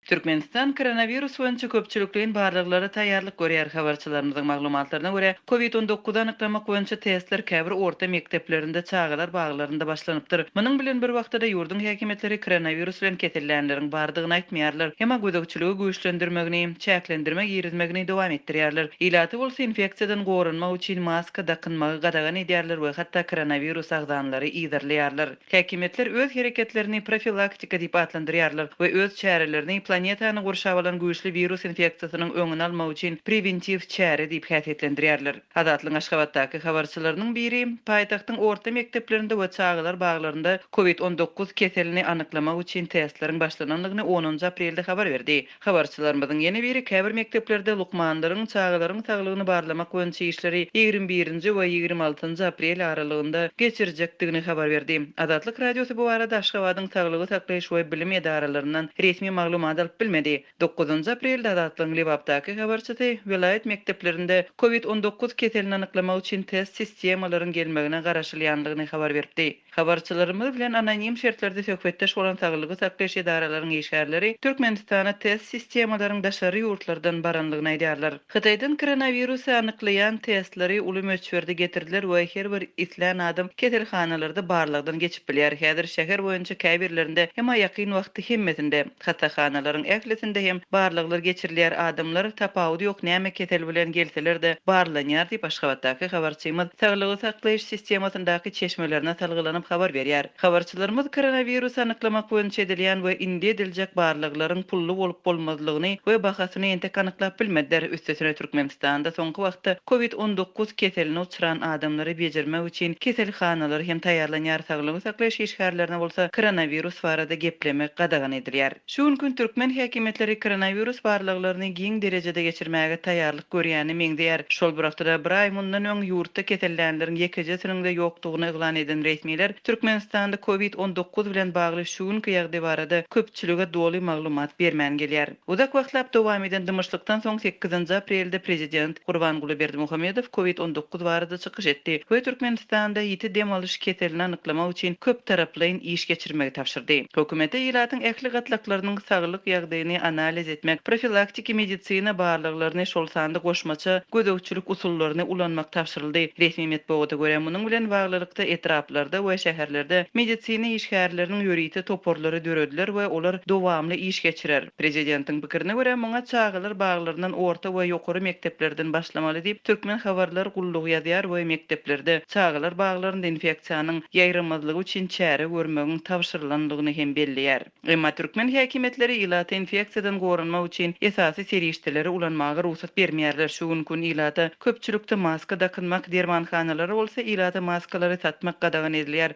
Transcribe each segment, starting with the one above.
Türkmenistan koronawirus boýunça köpçülikleýin barlaglara taýýarlyk görýär. Habarçylarymyzyň maglumatlaryna görä, Covid 19 anyklamak boýunça testler käbir orta mekdeplerinde, çagalar baglarynda başlanypdyr. Munuň bilen bir wagtda-da ýurduň häkimiýetleri koronawirus bilen kesellänleriň bardygyny aýtmaýarlar. Emma gözegçiligi güýçlendirmegini, çäklendirme girizmegini dowam etdirýärler. Ilaty bolsa infeksiýadan goranmak üçin maska dakynmagy gadagan edýärler we hatda koronawirus agzanlary yzarlaýarlar. Häkimiýetler öz hereketlerini profilaktika diýip atlandyrýarlar we öz çärelerini planetany gurşap alan güýçli wirus infeksiýasynyň öňüni almak üçin prewentiw çäre diýip häsiýetlendirýärler. Azatlygyň Aşgabatdaky habarçylarynyň biri paýtagtyň orta mekdeplerinde we çagalar baglarynda Covid 19 keselini anyklamak üçin testleriň başlanandygyny onunjy aprelde habar berdi. Habarçylarymyzyň ýene biri käbir mekdeplerde lukmanlaryň çagalaryň saglygyny barlamak boýunça işleri 21-nji we 26-njy aprel aralygynda geçirjekdigini habar berdi. Azatlyk Radiosy bu barada Aşgabadyň saglygy saklaýyş we bilim edaralaryndan resmi maglumat alyp bilmedi. Dokuzynjy aprelde Azatlygyň Lebapdaky habarçysy welaýat mekdeplerinde Covid 19 keselini anyklamak üçin test sistemalaryň gelmegine garaşylýandygyny habar beripdi. Habarçylarymyz bilen anonim şertlerde söhbetdeş bolan saglygy saklaýyş edaralaryň işgärleri Türkmenistana test sistemalaryň daşary ýurtlardan barandygyny aýdýarlar. Hytaýdan koronawirusy anyklaýan testleri uly möçberde getirdiler we her bir islän adam keselhanalarda barlagdan geçip bilýär. Häzir şäher boýunça käbirlerinde, emma ýakyn wagtda hemmesinde, hassahanalaryň ählisinde hem barlaglar geçirilýär, adamlar tapawudy ýok näme kesel bilen gelseler-de barlanýar diýip, Aşgabatdaky habarçymyz saglygy saklaýyş sistemasyndaky çeşmelerine salgylanyp habar berýär. Habarçylarymyz koronawirusy anyklamak boýunça edilýän we indi ediljek barlaglaryň pully bolup-bolmazlygyny we bahasyny entek anyklap bilmediler. Üstesine Türkmenistanda soňky wagtda Covid 19 keseline uçran adamlary bejermek üçin keselhanalar hem taýýarlanýar, saglygy saklaýyş işgärlerine bolsa koronawirus barada geplemek gadagan edilýär. Şu günki türkmen häkimiýetleri koronawirus barlaglaryny giň derejede geçirmäge taýýarlyk görýäne meňzeýär. Şol bir wagtda-da, bir aý mundan öň ýurtda kesellänleriň ýekejesiniň-de ýokdugyny yglan eden resmiler Türkmenistanda Covid 19 bilen bagly şu günki ýagdaý barada köpçülige doly maglumat bermän gelýär. Uzak wagtlap dowam eden dymyşlykdan soň sekizinji aprelde prezident Gurbanguly Berdimuhamedow Covid 19 barada çykyş etdi we Türkmenistanda ýiti dem alyş keselini anyklamak üçin köptaraplaýyn iş geçirmegi tabşyrdy. Hökümete ilatyň ähli gatlaklarynyň saglyk ýagdaýyny analiz etmek, profilaktiki medisina barlaglaryny, şol sanda goşmaça gözegçilik usullaryny ulanmak tabşyryldy. Resmi metbugata görä, munuň bilen baglylykda etraplarda we şäherlerde medisina işgärleriniň ýörite toparlary dörediler we olar dowamly iş geçirer. Prezidentiň pikirine görä, muňa çagalar baglaryndan, orta we ýokary mekdeplerden başlamaly diýip, Türkmen habarlar gullugy ýazýar we mekdeplerde, çagalar baglarynda infeksiýanyň ýaýramazlygy üçin çäre görmegiň tabşyrylandygyny hem belleýär. Emma türkmen häkimiýetleri ilata infeksiýadan goranmak üçin esasy serişdeleri ulanmaga rugsat bermeýärler. Şu günki gün ilata köpçülikde maska dakynmak, dermanhanalara bolsa ilata maskalary satmak gadagan edilýär.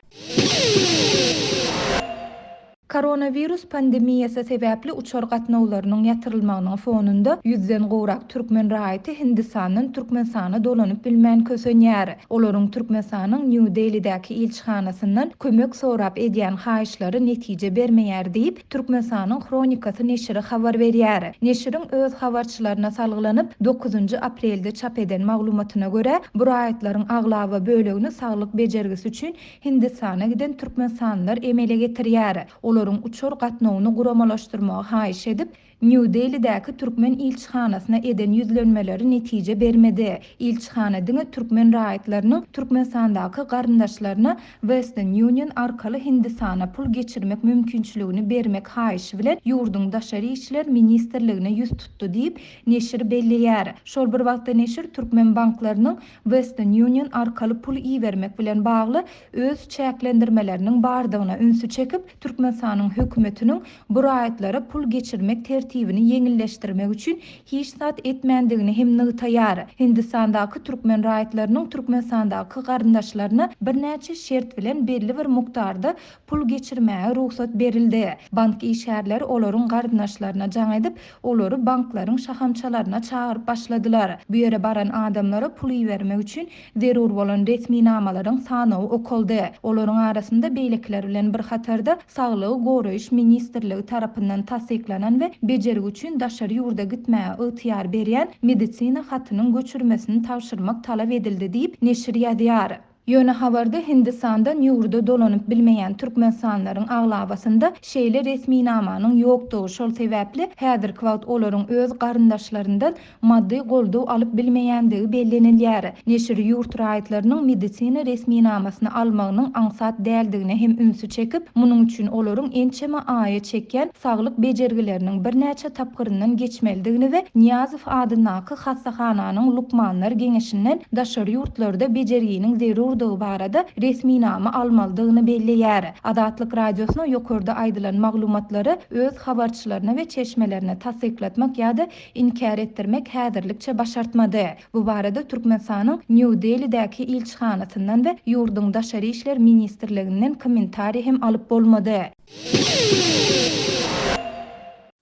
Koronawirus pandemiýasy sebäpli uçar gatnawlarynyň ýatyrylmagynyň fonunda ýüzden gowrak türkmen raýaty Hindistandan Türkmenistana dolanyp bilmän kösenýär. Olaryň Türkmenistanyň Nýu-Delidäki ilçihanasyndan kömek sorap edýän haýyşlary netije bermeýär diýip, Türkmenistanyň Hronikasy neşiri habar berýär. Neşiriň öz habarçylaryna salgylanyp, dokuzynjy aprelde çap eden maglumatyna görä, bu raýatlaryň aglaba bölegini saglyk bejergisi üçin Hindistana giden türkmenistanlylar emele getirýär. Olaryň uçar gatnawyny guramalaşdyrmagy haýyş edip, Nýu-Delidäki türkmen ilçihanasyna eden ýüzlenmeleri netije bermedi. Ilçihana diňe türkmen raýatlarynyň Türkmenistandaky garyndaşlaryna Western Union arkaly Hindistana pul geçirmek mümkinçiligini bermek haýyşy bilen ýurduň Daşary işler ministrligine ýüz tutdy diýip, neşir belleýär. Şol bir wagtda neşir türkmen banklarynyň Western Union arkaly pul ibermek bilen bagly öz çäklendirmeleriniň bardygyna ünsi çekip, Türkmenistanyň hökümetiniň bu raýatlara pul geçirmek tertibini ýeňilleşdirmek üçin hiç zat etmändigini hem nygtaýar. Hindistandaky türkmen raýatlarynyň Türkmenistandaky garyndaşlaryna birnäçe şert bilen belli bir mukdarda pul geçirmäge rugsat berildi. Bank işgärleri olaryň garyndaşlaryna jaň edip, olary banklaryň şahamçalaryna çagyryp başladylar. Bu ýere baran adamlara pul ibermek üçin zerur bolan resminamalaryň sanawy okaldy. Olaryň arasynda beýlekiler bilen bir hatarda Saglygy goraýyş ministrligi tarapyndan tassyklanan we bejergi üçin daşary ýurda gitmäge ygtyýar berýän medisina hatynyň göçürmesini tabşyrmak talap edildi diýip, neşir ýazýar. Ýöne habarda Hindistandan ýurda dolanyp bilmeýän türkmenistanlylaryň aglabasynda şeýle resminamanyň ýokdugy, şol sebäpli häzirki wagt olaryň öz garyndaşlaryndan maddy goldaw alyp bilmeýändigi bellenilýär. Neşir ýurt raýatlarynyň medisina resminamasyny almagynyň aňsat däldigine hem ünsi çekip, munuň üçin olaryň ençeme aýa çekýän saglyk bejergileriniň birnäçe tapgyryndan geçmelidigini we Nyýazow adyndaky hassahananyň lukmanlar geňeşinden daşary ýurtlarda bejerginiň zerurdygy barada resminama almalydygyny belleýär. Azatlyk Radiosyna ýokarda aýdylan maglumatlary öz habarçylaryna we çeşmelerine tassyklatmak ýa-da inkär etdirmek häzirlikçe başartmady. Bu barada Türkmenistanyň Nýu-Delidäki ilçihanasyndan we ýurduň Daşary işler ministrliginden kommentariý hem alyp bolmady.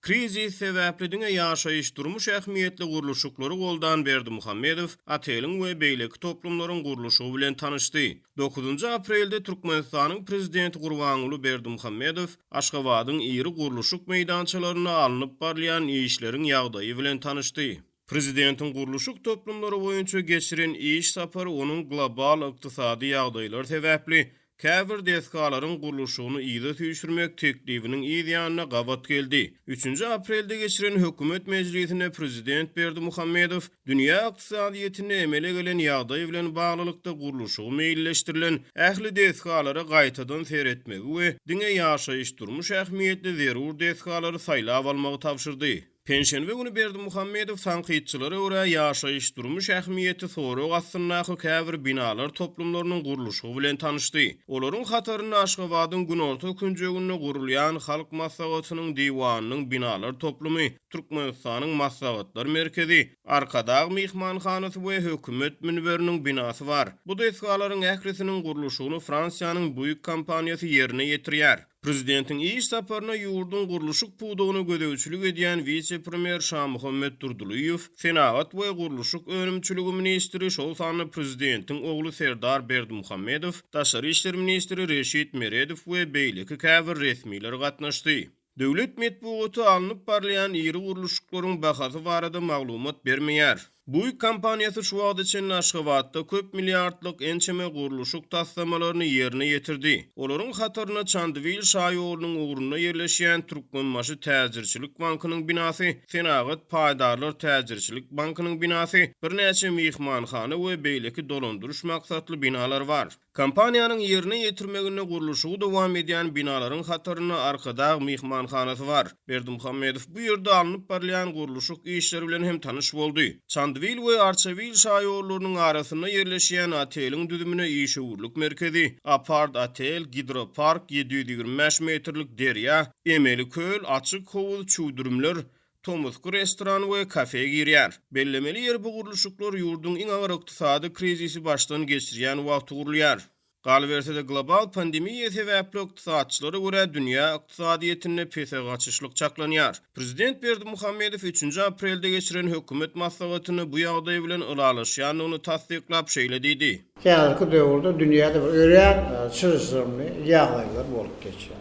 Krizis sebäpli diňe ýaşaýyş-durmuş ähmiýetli gurluşyklary goldan Berdimuhamedow oteliň we beýleki toplumlaryň gurluşygy bilen tanyşdy. Dokuzynjy aprelde Türkmenistanyň Prezidenti Gurbanguly Berdimuhamedow Aşgabadyň iri gurluşyk meýdançalarynda alnyp barylýan işleriň ýagdaýy bilen tanyşdy. Prezidentiň gurluşyk toplumlary boýunça geçiren iş sapary onuň global ykdysady ýagdaýlar sebäpli käbir desgalaryň gurluşygyny yza süýşürmek teklibiniň yz ýanyna gabat geldi. Üçünji aprelde geçiren hökümet mejlisinde prezident Berdimuhamedow dünýä ykdysadyýetinde emele gelen ýagdaý bilen baglylykda gurluşygy meýilleşdirilen ähli desgalara gaýtadan seretmegi we diňe ýaşaýyş-durmuş ähmiýetli zerur desgalary saýlap almagy tabşyrdy. Penşenbe güni Berdimuhamedow tankytçylara görä ýaşaýyş-durmuş ähmiýeti sorag astyndaky käbir binalar toplumlarynyň gurluşygy bilen tanyşdy. Olaryň hatarynda Aşgabadyň günorta künjeginde gurulýan Halk Maslahatynyň Diwanynyň binalar toplumy, Türkmenistanyň Maslahatlar merkezi, Arkadag myhmanhanasy we Hökümet münberiniň binasy bar. Bu desgalaryň ählisiniň gurluşygyny Fransiýanyň Bouygues kompaniýasy ýerine ýetirýär. Prezidentiň iş saparyna ýurduň gurluşyk pudagyna gözegçilik edýän wise-premýer Şamuhammet Durdylyýew, senagat we gurluşyk önümçiligi ministri, şol sanda prezidentiň ogly Serdar Berdimuhamedow, daşary işler ministri Reşit Meredow we beýleki käbir resmiler gatnaşdy. Döwlet metbugaty alnyp barylýan iri gurluşyklaryň bahasy barada maglumat bermeýär. Buig kompaniýasy şu wagta çenli Aşgabatda köp milliardlyk ençeme gurluşyk taslamalaryny ýerine ýetirdi. Olaryň hatarynda Çandybil şaýolunyň ugrunda ýerleşýän Türkmenbaşy täjirçilik bankynyň binasy, Senagat paýdarlar täjirçilik bankynyň binasy, birnäçe myhmanhana we beýleki dolandyryş maksatly binalar bar. Kompaniýanyň ýerine ýetirmeginde gurluşygy dowam edýän binalaryň hatarynda Arkadag myhmanhanasy bar. Berdimuhamedow bu ýerde alnyp barylýan gurluşyk işleri bilen hem tanyş boldy. Çandybil we Arçabil şaýollarynyň arasynda ýerleşýän oteliň düzümine işewürlik merkezi, apart-otel, gidropark, 725 metrlik derýa, emeli köl, açyk howuz, çüwdürimler, tomusky restoran we kafe girýär. Bellemeli ýeri bu gurluşyklar ýurduň iň agyr ykdysady krizisi başdan geçirýän wagty gurulýar. Galyberse-de global pandemiýa sebäpli ykdysatçylara görä dünýä ykdysadyýetinde pese gaçyşlyk çaklanýar. Prezident Berdimuhamedow üçünji aprelde geçiren hökümet maslahatynda bu ýagdaý bilen ylalaşýandygyny tassyklap şeýle diýdi. Häzirki döwürde dünýäde bir örän çylşyrymly ýagdaýlar bolup geçýär.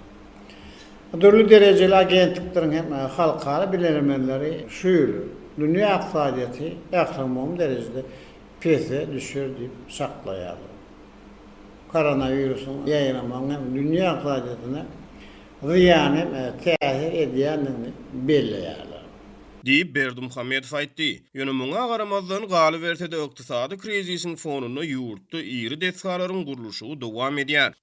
Dürli derejeli agentlikleriň hem halkara bilermenleri şu ýyl dünýä ykdysadyýeti ählumumy derejede pese düşer diýip çaklaýarlar. Koronawirusyň ýaýramagynyň hem dünýä ykdysadyýetine zyýan hem täsir edýändigini belleýärler. Diýip, Berdimuhamedow aýtdy. Ýöne muňa garamazdan, galyberse-de, ykdysady krizisiň fonunda ýurtda iri desgalaryň gurluşygy dowam edýär.